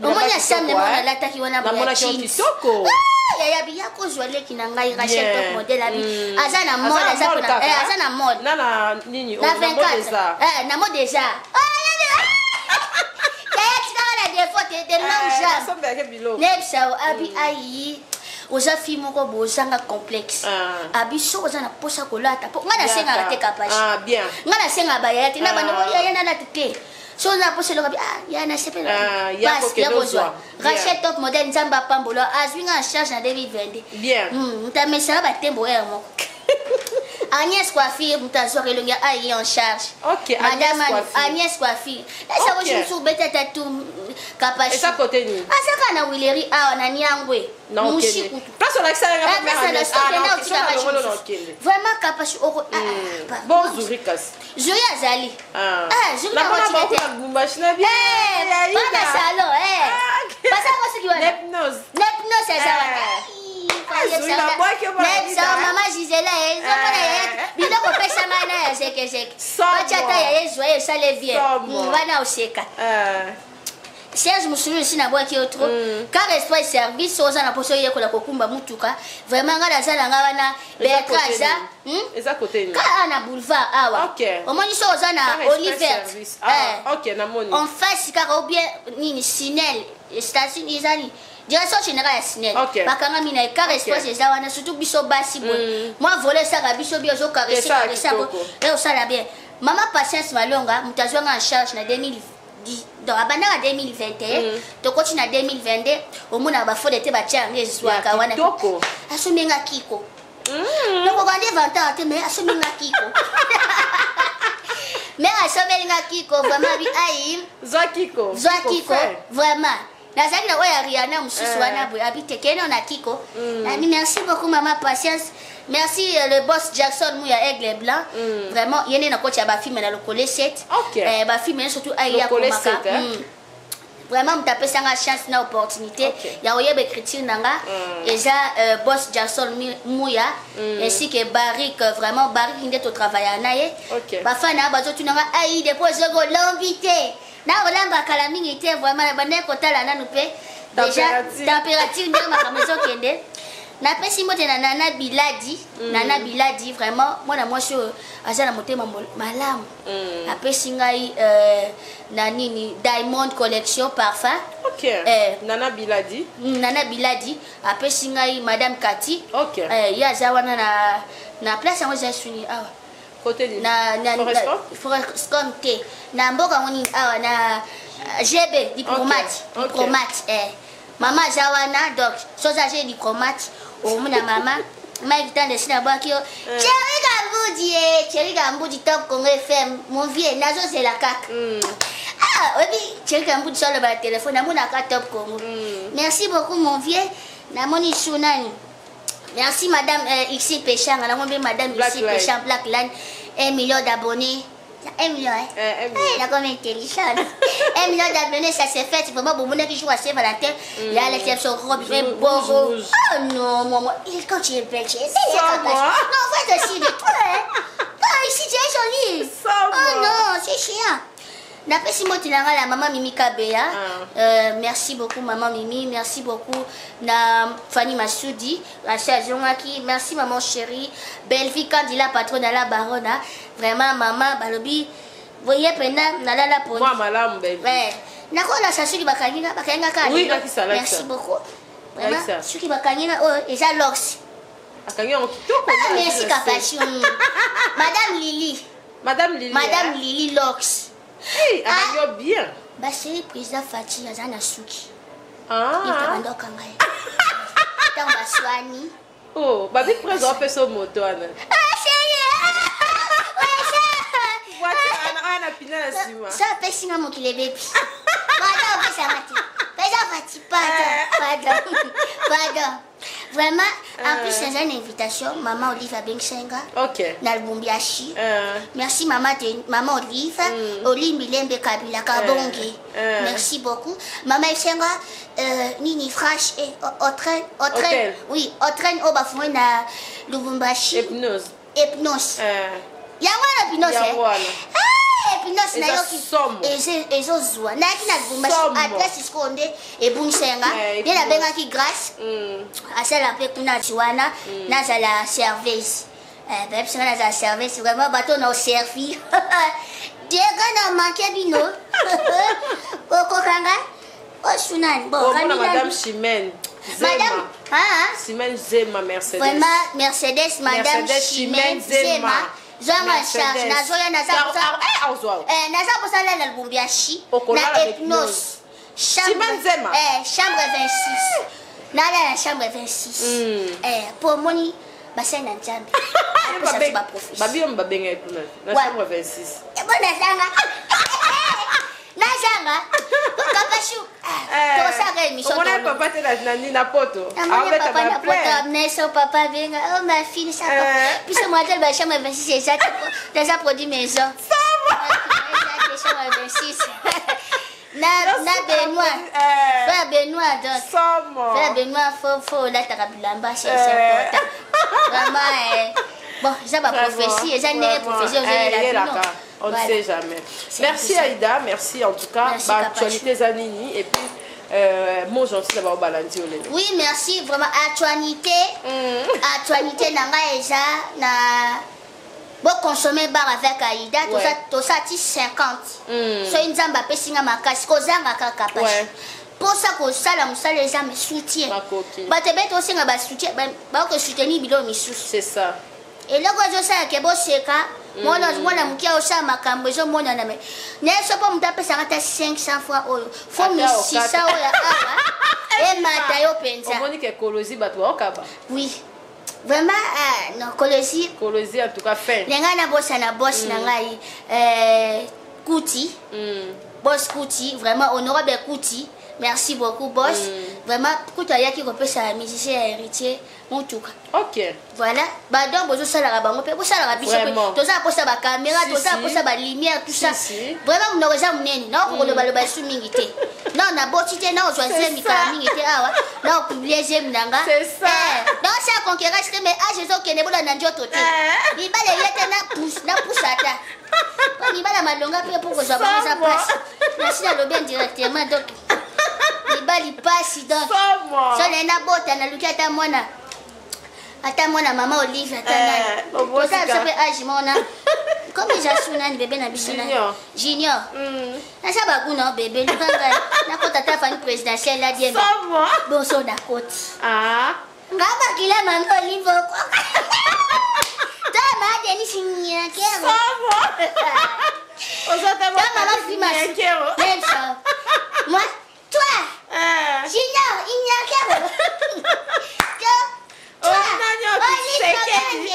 Omoni ensemble moko nalataki wana boya Namonaki yo jeans. kitoko. Ah, yaya biya kozwa leki na ngai Rachel Bien. top model abi aza na mode, aza mode kuna kaka. eh, aza na mode. Na na nini Na oh, na mode 24. eza. Eh, na mode déjà. Ah, yaya. Yaya tikaka na défaut te de longue jambe. Nasombelaki biloko. Nayebisa yo abi ayi oza fille moko boye ozanga complexe. Ah. Abi soki oza na mposa kolata mpo ngai nasengaka te kapashi. Ah, bien. Ngai nasengaka bayaya te na Ah. bando yaya nalata te. So oza na mposa eloko abi ah yaya nasepela. Ah, ya Bas, kokende ya kozwa. ozwa. Bien. Rachel top model Nzambe apambola azwi ngai en charge na 2022. Bien. Moto amesaka batembo ere moko. Agnès Coiffure, moto azwaka elongi ya aye en charge. Ok, Agnès Madame Coiffure. Agnès Coiffure. Esa Ok. mosusu obeta tatu kapashi. Eza kote nini? Aza kaka na Wileri awa na Niangwe. Na okende. Mushikutu. Place olakisaka nga Ah, mpe place Agnès. na Ah, na na okende. otikaka Soki na mosusu. na okende. Vraiment kapashi oko ah, ah, Bon zuri kasi. Zuri azali. Ah. Ah, zuri na Namona otika bango te. na Lubumbashi na bien. Eh, Ya Ida. bana salon eh. Ah, ok. Basako soki wana. Nepnose. Nepnose aza wana. Eh. Ai, Ah, Zuri na bwaki yo bana Nepsa Ida. mama Gisela eh, ezomona Eh. yaya biloko opesama na ya zekezeke. Somo. Batia ata yaya ezwa ye esala bien. Somo. Wana oseka. Ah. Serge Musulu esi nabwaki yo trop. Car espoir service oza na poso oyekola kokumba mutuka. Vraiment ngai naza na ngai wana Eza Bertrand kote aza. nini? Eza kote nini? Kaka na boulevard awa. Ok. Omoni so oza na Car Express Olivert. Service. Ah, ok, namoni. En face kaka ou bien nini Sinel station ezali direction générale ya Sinel. Ok. Bakangami na ye car Ok. espace eza wana surtout biso basi boye. Mwa volet esaka biso bien ozokarese Esala karese yango kitoko. e osala bien. Mama Patience Malonga moto azwanga en charge na 2010 donc abandaka 2021 tokoti na 2022 omonaka bafode te batia yango ezwaka Ya wana kitoko. asombi nga kiko nakoka nde vantard te mais asombi nga kiko mais asombeli nga kiko vraiment abi ai Zwa kiko. zwa kiko fait. vraiment nazalaki na oyo ya Riana mosusu Eh. wana boye abi te kende na kiko abi merci beaucoup mama Patience, merci le boss Jackson Muya Aigle Blanc. Vraiment ye nde na koti ya bafilme na Lokole 7. Ok. Bafilme ye surtout ai ya Lokole komaka. 7, hein? Vraiment moto apesanga chance na opportunité Ok. ya koyeba écriture na nga eza boss Jackson Muya ainsi que Barik. Vraiment Barik nde totravailla na ye. Ok. Bafana na bazotuna nga ai depo ezoki olombi te na kolamba kala mingi te. Vraiment na bandaki kotala nanu mpe déjà Température. température ndenge makambo ezokende. Napesi mbote na Nana Biladi. Nana Biladi vraiment mwana mwasi oyo aza na motema malamu. Apesi ngai na nini Diamond Collection parfum. Ok. Eh. Nana Biladi. Nana Biladi apesi ngai Madame Kati. Ok. Ye aza wana na place yango eza suni awa. Côté nini? Na Forescom? Forescom te, na mboka yango nini awa na GB diplomate. Ok. Diplomate eh. Mama aza wana donc so oza G diplomate omona mama Mike Tande esi nabwaki yo. Thierry Gambudi eh, Thierry Gambudi Top Congo FM, mon vieux, nazozela kaka. Ah, oyebi Thierry Gambudi so aloba na telefone namonaka Top Congo. Merci beaucoup mon vieux. Namoni su nani. Merci madame Ixi Pechanga, namoni mpe madame Black Ixi Line. Pechanga Black Line, 1 million d'abonnés. 1 million, hein? Eh, 1 million. Eh, la comme intelligente. 1 million d'abonnés, ça s'est fait. Vraiment, bon, mon jour à Saint-Valentin, il y a l'exception robe, je vais Rouge, bobo. rouge. Oh non, moi, moi, quand tu es belle, tu es belle. Sans hein, moi. Non, faut être aussi de toi, hein. Non, ici, tu es jolie. Sans Oh moi. non, c'est chiant. Napesi moti na nga la mama Mimi Kabeya. Ah. Merci beaucoup maman Mimi, merci beaucoup na Fanny Masudi, Rachel azongaki, merci maman chérie, Bellevie Kandila patronne la barona. Vraiment maman balobi voyez pena nalala poni. Moi malamu Bellevie. Ouais. Nakolasa soki bakangi nga bakangi nga kaka Oui, lelo. lakisa, lakisa. Merci beaucoup. Vraiment Lakisa. soki bakangi nga oyo eza lox. Akangi yango kitoko. Ah, merci Kapashi. Madame Lili. Madame Lili. Madame hein? Lili Lox. Hey, akangi yo bien. Baseri président Fati aza na suki. Ah. Ye okanga ye ntango baswani. Oh, babi président apesa yo moto wana. Ah, chérie! Voiture wana wana na pina na nsima. So apesi nga mokili ebebi. Pardon, opesanga te. Pesa Fati, pardon, pardon, pardon. Vraiment, en plus naza na invitation, mama Olive abengisaki nga na Lubumbashi. Merci mama, de, mama Olive, Olimbi Lembe Kabila Kabonge. Merci beaucoup. Mama esenga nini frash eh, Otrain, Otrain. Hotel. Oui, Otrain oyo bafungoli na Lubumbashi. Hypnose. Hypnose. Yango wana hypnose. Yango wana. Ah, hypnose Eza nayoki somo. Ezozwa nayaki na Lubumbashi Somo. adresse sikoyo nde ebungisa nga. Eh, Nde hypnose. nabengaki Grâce asala mpe kuna wana nazala service. Eh, bayebisi nga nazala service, vraiment bato na oservir dega na manke bino okokanga osunani bon. Omona Rami madame Lambi. Chimène Zema. Madame, ah, Chimène Zema Mercedes. Vraiment Mercedes, madame Mercedes Chimène Zema, zwanga charge, nazoya, naza Azwa. Eh, naza kosala na Lubumbashi na Okolala na hypnose chambre Chimène Zema. Eh, chambre 26, nala na chambre 26. Eh, po omoni basali na Nzambe apesa biso baprofesi. Babiyo babenga ye kuna na Ouais. chambre 26. Bo nazanga, nazanga kapashu tosaka émission. Omona ye papa te na nini na poto. Namoni Aobeta papa na ba plein. poto neso papa abenga oh ma fille, ça Eh. biso moatele ba chambre 26 eza te naza produit maison eza te chambre 26 na Benoît. Eh. Frère Benoît, donc Somo. frère Benoît, faut olataka bilamba, c'est Eh. important vraiment. Eh, bon, eza baprophétie, eza ndenge prophétie ozoyela bino. Yelaka. On ne Voilà. sait jamais. C'est Merci ça. Aïda, merci en tout cas. Merci, Bah, Kapachi. actualité Zanini et puis mon gentil d'abord balandi olele. Oui, merci vraiment. Actualité, actualité na ngai eza na boconsommer bar avec Aïda. Tosa ti 50 soki Nzambe apesi nga makasi kozanga kaka pasi mposa kosala mosala eza me soutien. Makoki. Bato ebele tosenga basoutien, bakosoutenir biloko misusu. C'est ça. Eloko ezosala ke boseka mwana mwana moke osala makambo ezomonana me naye so mpo moto apesanga ata 500 fois oyo fo Ata misisa okata. oyo awa emata yo mpenza. Omoni ke kolozi bato baokaba. Oui, vraiment, ah, non, kolosi. Kolozi en tout cas fin. Na ngai nabosana boss na ngai Kuti. Boss Kuti, vraiment honorable Kuti, merci beaucoup boss. Vraiment Kuti ayaki kopesa musicien ya Héritier motuka. Voilà, badon bozosalaka bango mpe bosalaka biso mpe. Vraiment. Toza posa bacaméra, toza posa balumière, tout ça. Si. Vraiment monoko eza monene, naokokolobaloba esu mingi te, non naboti te, naozwa C'est zemi kala ça. mingi te awa naopublie zemi na nga. C'est ça. Naosala concurrence te, mais age ezokende bolanda nzoto te. Mibale ye te napusa ata po mibala malonga mpe mpo kozwa bango eza Somo. pasi. Nasi nalobi indirectement, donc mibali pasi, donc Somo. so naye nabota naluki ata mwana, ata mwana mama Olive, ata Eh, nani. obosika. Toza biso mpe age mona comme eza su nani bebe na biso nani? Junior. Junior naza baguna o bebe luka ngai nakota ata famille présidentielle adiembe. Somo. Bonso nakoti Ah. nga bakila mama Olive okoka to ma Denisi Nyakero. Somo. Ozata To mama Fima. Nyakero. Même ça moi, toi. Eh. Junior Nyakero, toi. Oh, nani okisekedi.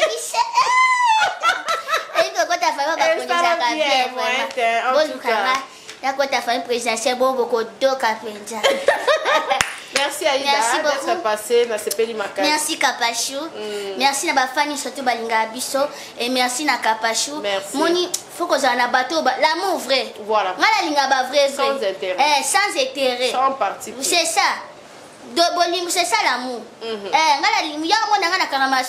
Ekokota famille bakonezaka Esala bien. bien, ouais, te, en vraiment tout bolukanga cas. nakota famille présidentielle bo bokodoka mpenza. Merci Aïda Merci d'être beaucoup. passé na sepeli makasi. Merci Kapashu, merci na bafani surtout balingaka biso et merci na Kapashu. Merci. Moni faut kozala na bato l'amour vrai. Voilà. Nga nalingaka bavrai vrai. Sans intérêt. Eh, sans intérêt. Sans parti pris. C'est ça de bolingo, c'est ça l'amour. Eh, nga nalingi yango mona nga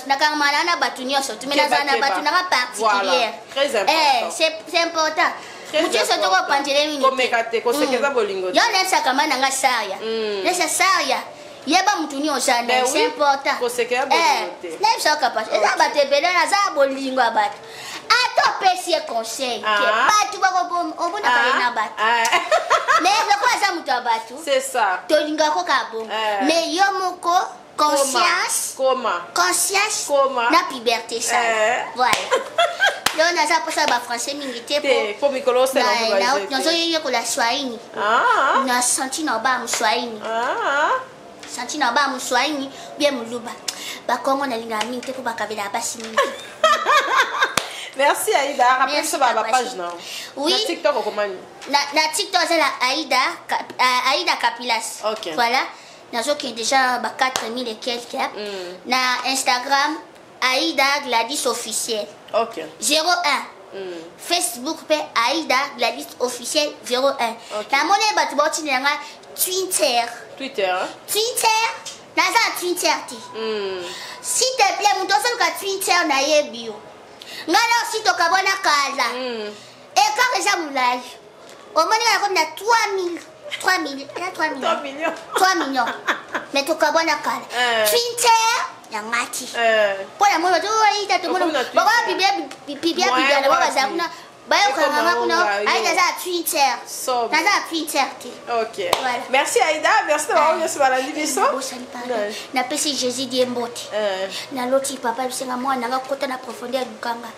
nakangamana na bato nyonso tu me Keba, nazala na keba. bato nanga particulière. Voilà. Très important. Eh, c'est important. Très Moto nyonso important. tokopanzele nini. Komeka te, koseka eza bolingo te. Yo nayebisaka ma nanga Saria, nayebisa Saria yeba mutu nini oza na Ben ye, c'est oui, important. koseka ya bolingo te. Nayebisaka kapasi eza bato ebele naza ya bolingo ya bato ata opesi ye conseil ke bato obonaka ye na bato Ah. mais lokola aza moto ya bato C'est ça. tolingaka kaka bongo. Eh. Mais yo moko conscience. Koma. Conscience Koma. na puberté sala. Eh. Voilà, yo naza mposa bafrançais mingi te. Te, po mikolo osala ngo ba jeu te. Nazoyekola swahili. Ah. Na santi na oba moswahili. Ah. Santi na oba moswahili bien moluba bakongo nalingaka mingi te mpo bakabelaka basi mingi. Merci Aïda. Rappelle Merci, ça ba Papa. page non. Oui. Na TikTok okomani. Na TikTok eza na Aïda Aïda Kapilas. Ok. Voilà. Nazokende déjà ba 4000 et quelque. Na Instagram, Aïda Gladys officiel. Ok. 01. Facebook mpe Aïda Gladys officiel 01. Namoni bato baotindela nga Twitter. Twitter, hein? Twitter, naza na Twitter te. S'il te plaît, moto osoluka Twitter, nayebi yo. Ngai na osi tokabwana kala. Écart eza molai. Omoni nga nakomi na 3000, 3000, eza 3 millions. 3 millions. 3 millions. Mais tokabwana kala. Twitter yanga ti. Mpo na moni bato oyo Aïda tomoni Okomi na Twitter. bakoya biblia biblia biblia na bango bazala kuna, bayokanga nga kuna. Ekomaka yo. Aïda aza na Twitter. Sobre. Naza na Twitter te. Ok. Voilà. Merci Aïda, merci d'avoir nyonso balandi biso. Bosani, pardon. Napesi Jésus die mbote. Naloti papa bisenga mwana nanga kota na profondeur ya lukanga.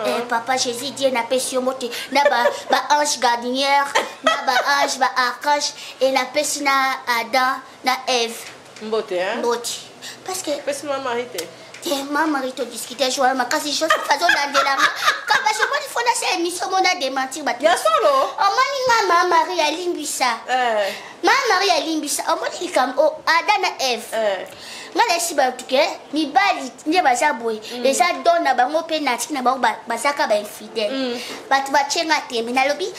Eh, papa Jésus die, napesi yo mbote na ba ange gardinière, na baange, baarchange, e napesi na Adam na Eve. Mbote, hein? Mbote parce que Pesi mama Marie te. Te, ma Marie todiscute jour wana makasi. Joseph azolandelanga kapasi. Omoni, fo nasala émission mona démentir bato. Ya solo? Omoni nga, ma Marie alimbisa. Ma Marie alimbisa. Omoni likambo o Adam na Eve, nga nayesi bato ke mibali nde baza boye, eza don na bango mpe natiki na bango, bazaka bainfidèle. Bato batyenga tembe. Nalobi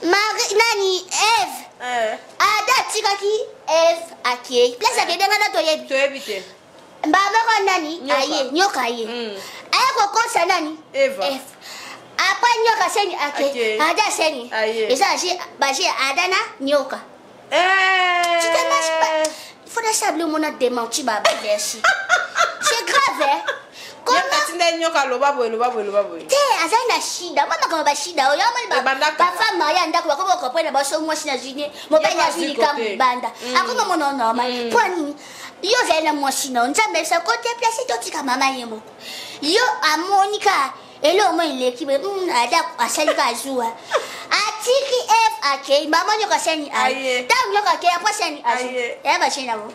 Marie nani, Eve. Adam atikaki Eve, akei place akende, nga na toyebi. Toyebi te. Mbamoko nani? Nyoka. Aye nyoka, aye aye kokosa nani? Eva. Eve. Après nyoka aseni ake. Ake. Ada aseni. Aye. Eza baje Ada na nyoka. Tu t'imagines pas? Il faut nasala omona démenti babaversi. C'est grave, hein? Nyoka tinda nyoka, loba boye, loba boye, loba boye. Te, azali na shida mwa makambo bashida oyo. Amoni Ebanda kala. bafemme mariée ya ndako bakoma koprendre baso mwasi na zwi, mobali Ye azwi azwi likambo kote. libanda. Akoma mona normal. Mpo nini yo ozali na mwasi na yo? Nzambe ebisa kote place totika mama ye moko. Yo amoni ka eloko mo eleki boye, ada asali ka azuwa, atiki Eve, akei. Mama nyoka asali aye. Aye. Ntango nyoka akei, apres asali azu. Aye. Eya bashie na bo.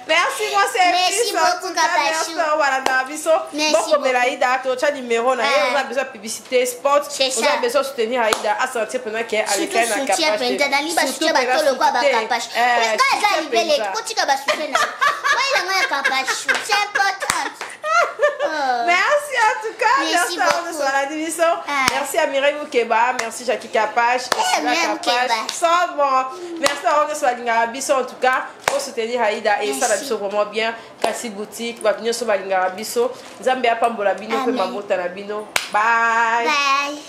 Merci, moi c'est Merci Biso. En beaucoup, tout cas, Kapachou. merci balanda biso. Merci Bokomela beaucoup. Aïda, totya numéro na ye. Ah. Oza besoin ya publicité sport, C'est oza ça. besoin soutenir Aïda, asentir mpena ke Surtout aleka na soutien mpenza, nalingi basoutien bato lokwa bakapashu. Nga aza libele, kotika basoutien na oyelanga ya Kapashu, c'est important. Oh. Merci en tout cas. Merci Merci à vous beaucoup. sur la division. Ah. Merci à Mireille Moukeba. Merci Jackie Kapache. Eh, Mireille Kapache. Moukeba. Sans bon. Merci à vous sur la biso en tout cas. Pour soutenir Aïda et ça la Merci. biso vraiment bien. Kassi boutique. Bato nyonso balingaka biso. Nzambe apambola bino pe Amen. mabota na bino. Bye. Bye.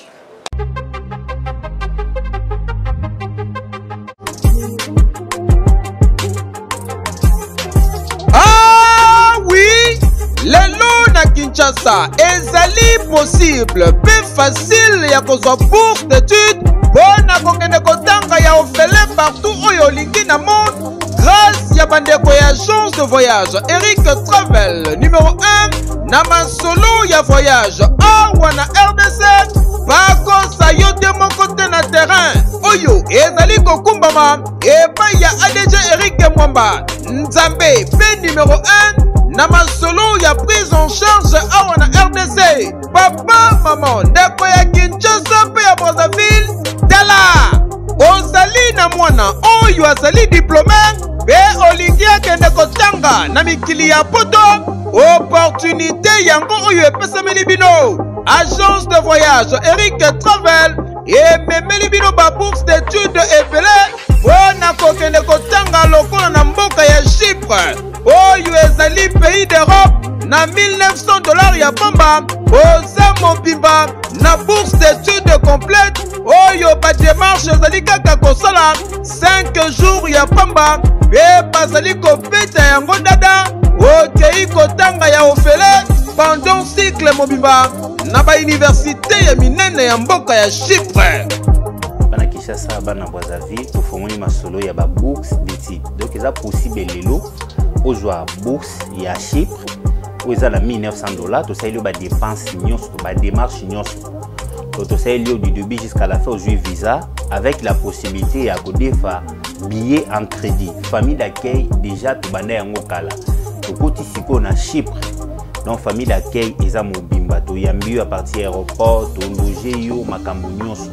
Ah oui, lelo na Kinshasa ezali possible mpe facile ya kozwa bourse d'étude mpo na kokende kotanga ya ofele partout oyo olingi na monde, grâce ya bandeko ya agence de voyage Eric Travel, numéro 1 na masolo ya voyage awa na RDC. Bakosa yo te moko te na terrain oyo ezali kokumbama epai ya ADG Eric Mwamba Nzambe mpe numéro 1 na masolo ya prise en charge awa na RDC. Papa, mama, ndeko ya Kinshasa mpe ya Brazzaville, tala, ozali na mwana oyo azali diplômé mpe olingi akende kotanga na mikili ya poto, opportunité yango oyo epesameli bino. Agence de voyage Eric Travel ememeli bino babourse d'étude ebele mpo na kokende kotanga lokola na mboka ya Chypre oyo ezali pays d'Europe. Na 1900 $ ya pamba, oza mobimba na bourse d'étude complète oyo badémarche ezali kaka kosala 5 jours ya pamba mpe bazali kobeta yango dada. Okei kotanga ya ofele pendant cycle mobimba na bauniversité ya minene ya mboka ya Chypre. Bana Kinshasa, bana Brazzaville, tofongoli masolo ya babourse d'étude. Donc eza possible lelo ozwa bourse ya Chypre oyo eza na 1900 $. Tosaleli yo badépense nyonso, badémarche nyonso. Donc tosaleli yo du début jusqu'à la fin, ozwi visa avec la possibilité ya kodefa billet en crédit. Famille d'accueil déjà tobanda yango kala. Tokoti sikoyo na Chypre. Donc famille d'accueil eza mobimba, toyambi yo à partir ya aéroport, tologe yo, makambo nyonso.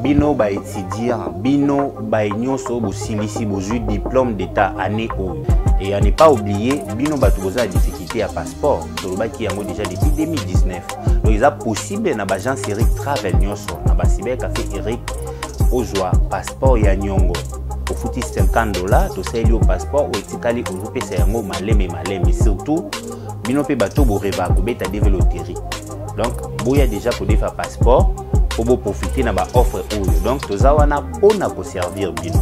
Bino baétudiant, bino baye nyonso bosilisi, bozwi diplôme d'état année oyo, et à ne pas oublier bino bato boza na difficulté ya passeport, tolobaki yango déjà depuis 2019. Donc eza possible na baagence Eric Travel nyonso, na bacyber café Eric, ozwa passeport ya nyongo. Ofuti 50 $, tosaleli yo passeport, oyo etikali ozopesa yango maleme maleme. Surtout bino mpe bato borêvaka kobeta DV loterie, donc boya déjà kodefa passeport mpo boprofite na baoffre oyo. Donc toza wana mpona koservir bino.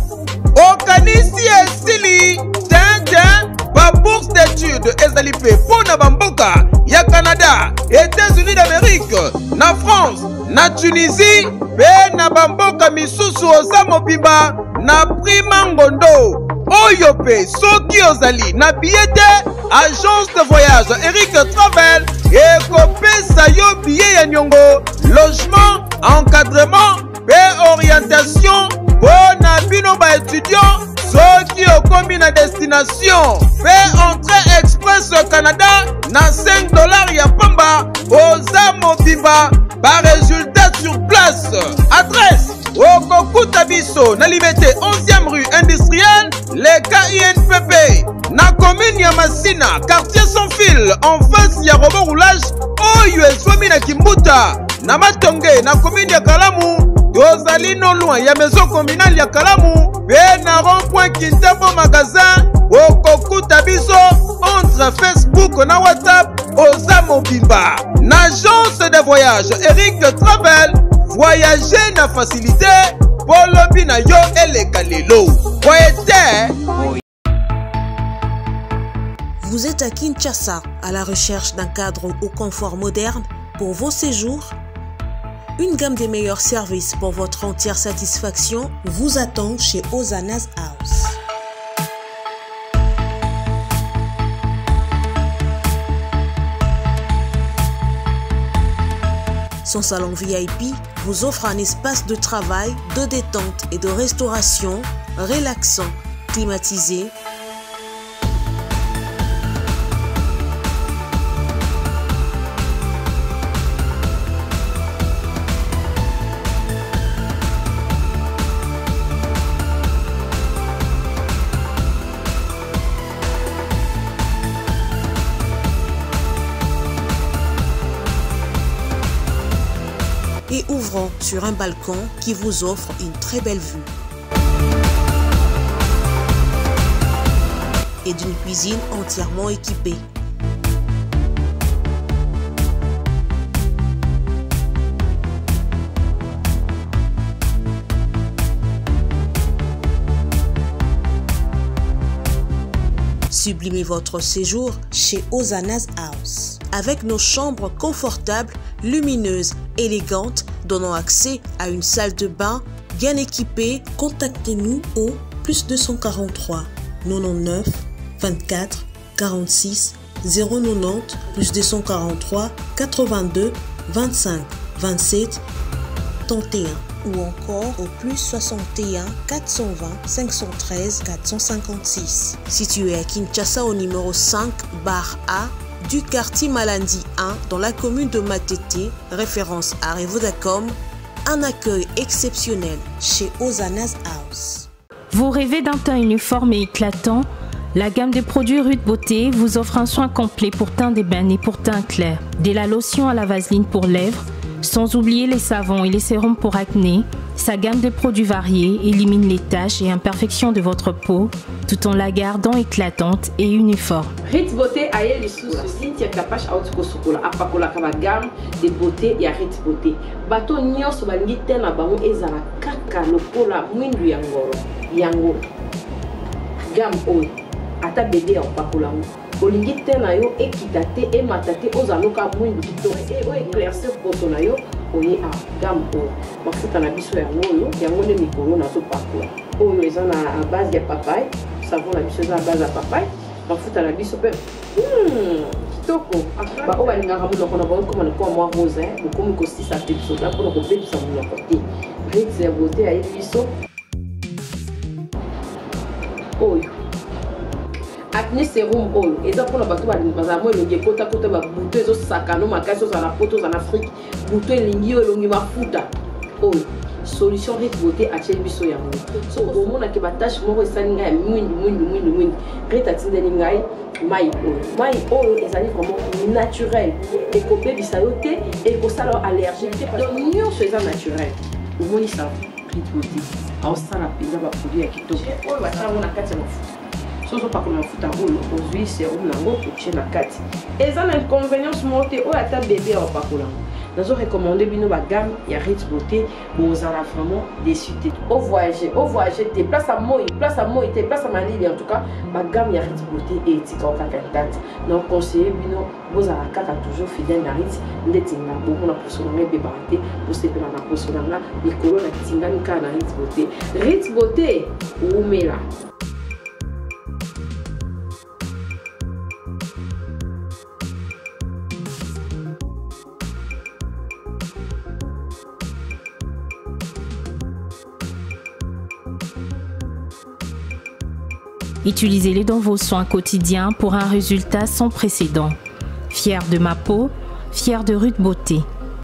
Okanisi esili tintin? Babourse d'étude ezali mpe mpo na bamboka ya Canada, États-Unis d'Amérique, na France, na Tunisie mpe na bamboka misusu. Oza mobimba na Prima Ngondo oyo. Mpe soki ozali na billet te, agence de voyage Eric Travel ekopesa yo billet ya niongo, logement, encadrement mpe orientation. Mpo na bino baétudiant, soki okomi na destination mpe entrée express Canada na 5 $ ya pamba. Oza mobimba, baresultat sur place. Adresse: okokuta biso na Limete, 11e rue industrielle, leka INPP, na commune ya Masina, quartier sans fil, en face ya robot roulage oyo ezwami na Kimbuta. Na Matonge, na commune ya Kalamu, tozali non loin ya maison communale ya Kalamu mpe na rond point Kintambo magasin. Okokuta biso entre Facebook na WhatsApp. Oza mobimba na agence de voyage Eric Travel. Voyage na facilité mpo lobi na yo eleka lelo, boye te. Vous êtes à Kinshasa à la recherche d'un cadre au confort moderne pour vos séjours? Une gamme des meilleurs services pour votre entière satisfaction vous attend chez Ozana's House. Son salon VIP vous offre un espace de travail, de détente et de restauration relaxant, climatisé, et ouvrant sur un balcon qui vous offre une très belle vue. Et d'une cuisine entièrement équipée. Sublimez votre séjour chez Ozana's House. Avec nos chambres confortables, lumineuses, élégantes, donnant accès à une salle de bain bien équipée, contactez-nous au plus 243 99 24 46 090, plus 243 82 25 27 31 ou encore au plus 61 420 513 456. Situé à Kinshasa au numéro 5 bar A du quartier Malandi 1 dans la commune de Matete, référence à Vodacom, un accueil exceptionnel chez Ozana's House. Vous rêvez d'un teint uniforme et éclatant? La gamme de produits Rude Beauté vous offre un soin complet pour teint d'ébène et pour teint clair. Dès la lotion à la vaseline pour lèvres, sans oublier les savons et les sérums pour acné, sa gamme de produits variés élimine les taches et imperfections de votre peau tout en la gardant éclatante et uniforme. Rit Beauté aye lisusu. Cynthia Kapash auti kosukola, apakolaka bagamme de beauté ya Rit Beauté. Bato nyonso balingi te na bango ezala kaka lokola mwindu ya ngolo. Yango gamme oyo, ata bebe ya kopakola yango, olingi te na yo ekita te, emata te, ozala loka mwindu kitoko oyo éclaircir poso na yo. Oye a gamme oyo, mafuta na biso yango oyo, yango nde mikolo nazopakola. Oyo eza na base ya papaye, savon na biso eza na base ya papaye, mafuta na biso mpe kitoko. Baoyo balingaka monoko na bango ekoma lokola mwa rose, bokomi kosisa mpe biso mpona kobebisa monoko te. Rit ya Beauté ayebi biso oyo. Acne serum oyo eza mpona bato bazala mwa elongi ekotakota, babuto ezosakano makasi, ozala na poto, ozala na Afrique, buto elingi yo, elongi mafuta. Oyo solution Rit Beauté atieli biso yango. So omonake batache moko esali ngai ya mwindu mwindu mwindu mwindu, Rit atindeli ngai mai oyo. Mai oyo ezali vraiment naturel, ekobebisa yo te, ekosala yo allergique te, donc nyonso eza naturel. Omoni savon Rit Beauté aosala mpenza baproduit ya kitoko oyo batia yango na kati ya mafuta. So ozopakola mafuta oyo, ozwi serum nango, otie na kati, eza na inconvénience moko te. Oyo ata bebe aopakola yango. Nazo recommande bino bagamme ya Rit Beauté, bozala vraiment déçu te. Ovoyage, ovoyage te, place ya moi, place ya moi te, place ya malili, en tout cas bagamme ya Rit Beauté etikao kaka intact. Na conseille bino, bozala kaka toujours fidèle na Rit. Ndeti nga, bomona poso na nga ebebaka te, bosepela na poso na nga mikolo natingami kaka na Rit Beauté. Rit Beauté, wumela. Utilisez-les dans vos soins quotidiens pour un résultat sans précédent. Fier de ma peau, fier de Ruth Beauté.